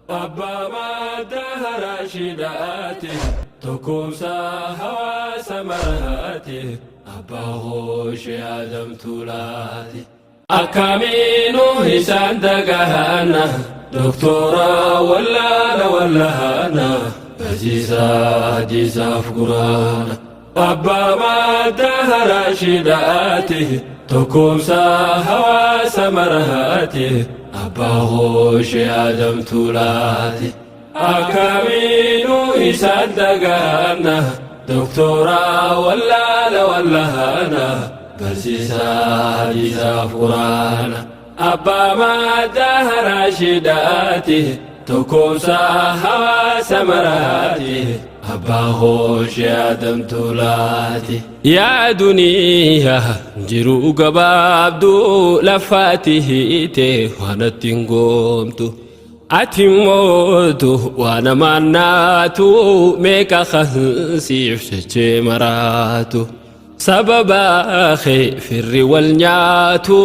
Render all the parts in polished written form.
Abbaa madda haraashiidhaati tokkoomsa hawaasa maraati abbaa hooshee Adam Tuulaati. Akkamiinuu isaan dagahana doktora wallaana wallaana barsiisaa hadiisaaf quraana. Abbaa madda haraashiidhaati tokkoomsa hawaasa maraati abbaa hooshee Adam Tuulaati. Akkamiinuu isaan dagahana doktora wallaana wallaana barsiisaa hadiisaaf quraana. Abbaa madda haraashiidhaati tokkoomsa hawaasa maraati abbaa hooshee Adam Tuulaati. Yaa duniyaa jiruu gabaabduu lafaati hiite waan atti hin goomtu. Ati mootu waan namaan naatu meeqa kan siif jechee maraatu. Sababa kee firri wal nyaatu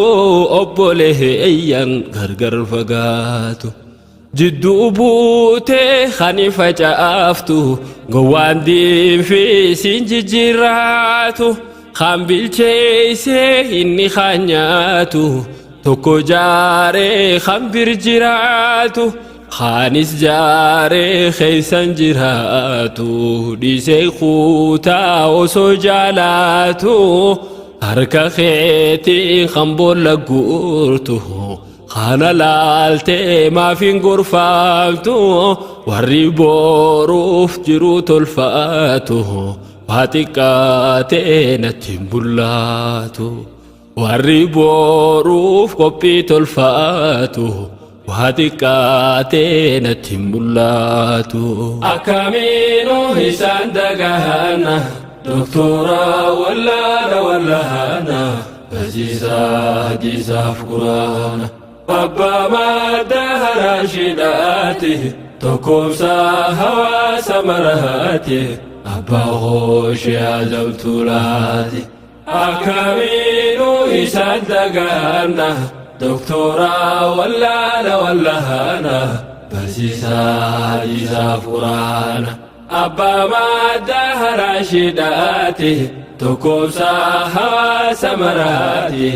obboleeyyan gargar fagaatu. Jidduu buutee kan facaaftu gowwaan diinfi siin jijjiirraatu. Kan bilcheessee inni kan nyaatu tokko jaaree kan bir jiraatu. Kaanis jaaree keessan jiraatu dhiisee kutaa osoo jaalaatu harka keetiin kan boolla guurtu kana laaltee maaf hin gorfaamtu warri boruuf jiru tolfaatu waa xiqqaatee natti hin bullaatu. Warri boruuf qophii tolfaatu waa xiqqaatee natti hin mul'atu. Akkamiinuu isaan dagahana doktora wallaana wallaana barsiisaa hadiisaaf quraana. Abbaa madda haraashiidhaati tokkoomsa hawaasa maraati abbaa hooshee Adam Tuulaati. Akkamiinuu isaan dagaanna doktora wallaana wallaana barsiisaa hadiisaaf quraana. Abbaa madda haraashiidhaati tokkoomsa hawaasa maraati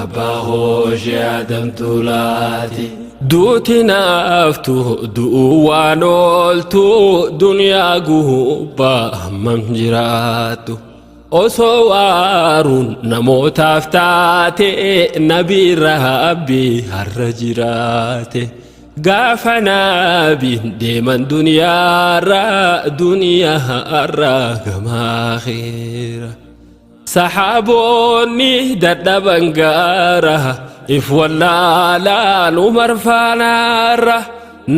abbaa hooshee Adam Tuulaati. Duuti naaftu du'uu waan ooltu duniyaa gubbaa hammam jiraattu. Osoo waaruun namootaaf taate nabii rabbi har'a jiraate. Gaafa nabiin deeman duniyaarra duniyaarra gama akhiira. Saxaaboonni dadhaban gaara if wallaalaan Umar faanaarra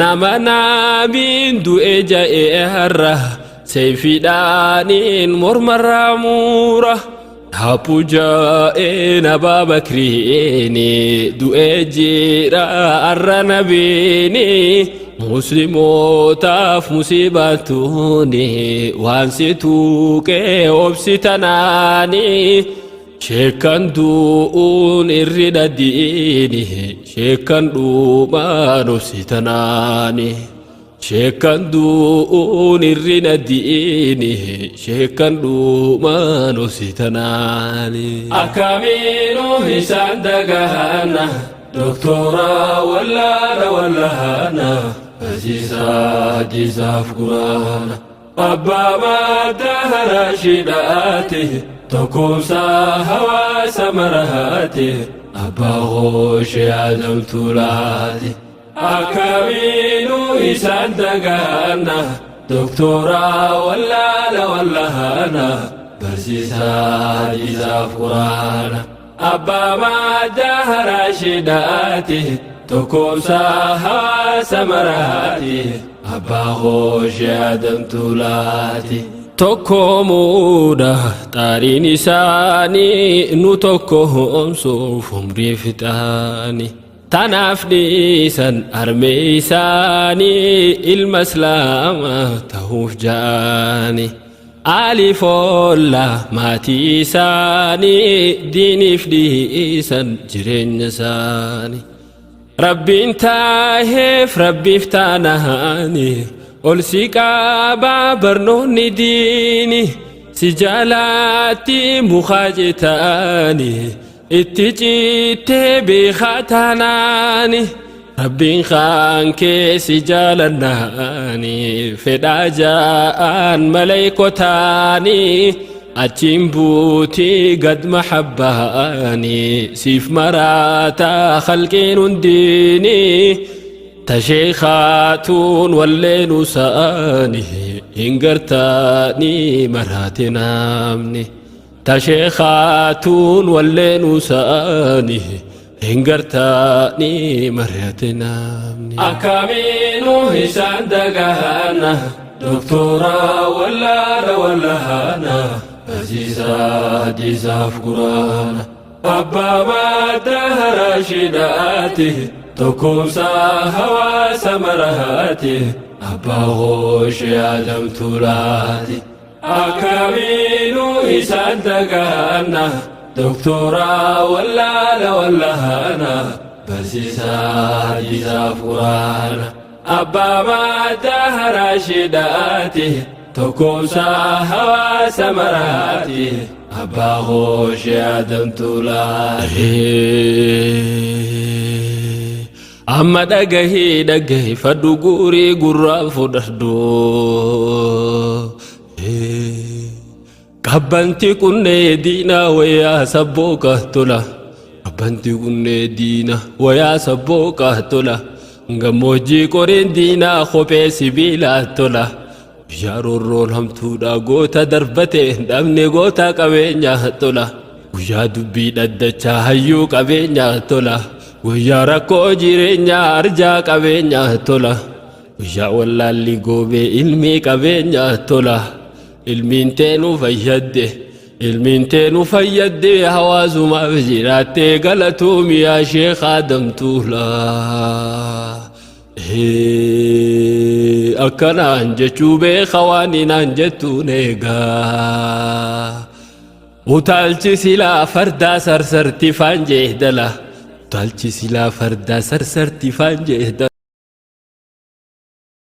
nama nabiin du'e ja'e har'a seeyfiidhaaniin mormarraa muura. Haphu ja'een Abaa Bakriini du'e jira har'a nabiini muslimootaaf musiibaan tuni waan si tuuqee obsi tanaani sheekkan du'uun irri dhaddiini sheekkan dhuumaan obsi tanaani. Sheekkan du'uun irrina diini sheekkan dhuumaan obsi tanaani. Akkamiinuu isaan dagahana doktora wallaana wallaana barsiisaa hadiisaaf quraana. Abbaa madda haraashiidhaati tokkoomsa hawaasa maraati abbaa hooshee Adam Tuulaati. Akkamiinuu isaan dagaanna doktora wallaana wallaana barsiisaa hadiisaaf quraana. Abbaa madda haraashiidhaati tokkoomsa hawaasa maraati abbaa hooshee Adam Tuulaati. Tokkoomuudha xaariin isaanii nu tokkoomsuuf umrii fixaani. Tanaaf dhiisan harmee isaanii ilma islaamaa ta'uuf ja'ani. Ali foolla maatii isaanii diiniif dhiisan jireenya isaanii. Rabbiin taaheef rabbiif taanaani ol si qabaa barnoonni diini si jalaatti mukaa citaani itti cittee beekaa taanaani rabbiin kaan kee si jaalannaani fedhaa ja'aan maleeykotaani achiin buutii gad mahabbaani siif maraataa khalqiin hundiini ta sheekhaatuun walleenu sa'aani hin gartaanii maraate namni ta sheekhaatuun walleenu sa'aani hin gartaanii maraate namni. Akkamiinuu isaan dagaana doktora wallaala wallaana barsiisaa hadiisaaf quraana abbaa madda harashiidhaati tokkoomsaa hawaasa maraati abbaa hooshee adamtuulaati. Akkamiinuu isaan dagaana doktora wallaala wallaana barsiisaa hadiisaaf quraana abbaa madda harashiidhaati tokkoomsaa hawaasa maraati abbaa hooshee adamtuulaati. Amma dhagahii dhagahi fadhu guurii gurraa fudhadhu. Qabbanti kunnee diinaa wayaa sabbooqa tola. Qabbanti kunnee diina wayaa sabbooqa tola. Gammoojjii qoreen diinaa kophee sibiilaa tola. Guyyaa roorroon hamtuudha goota darbate dhabne goota qabeenyaa tola. Guyyaa dubbii dhaddachaa hayyuu qabeenyaa tola. Guyyaa rakkoo jireenyaa arjaa qabeenyaa tola. Guyyaa wallaalli goobee ilmii qabeenyaa tola. Ilmiin teenuu fayyadde. Ilmiin teenuu fayyadde hawaasumaaf jiraattee galatuumi yaa Sheekh Adam Tuulaa. Akkanaan jechuu beeka waan inaan jettuun eegaa. Utaalchi silaa fardaa sarsarti faan jeedala. Utaalchi silaa fardaa sarsarti faan jeedala.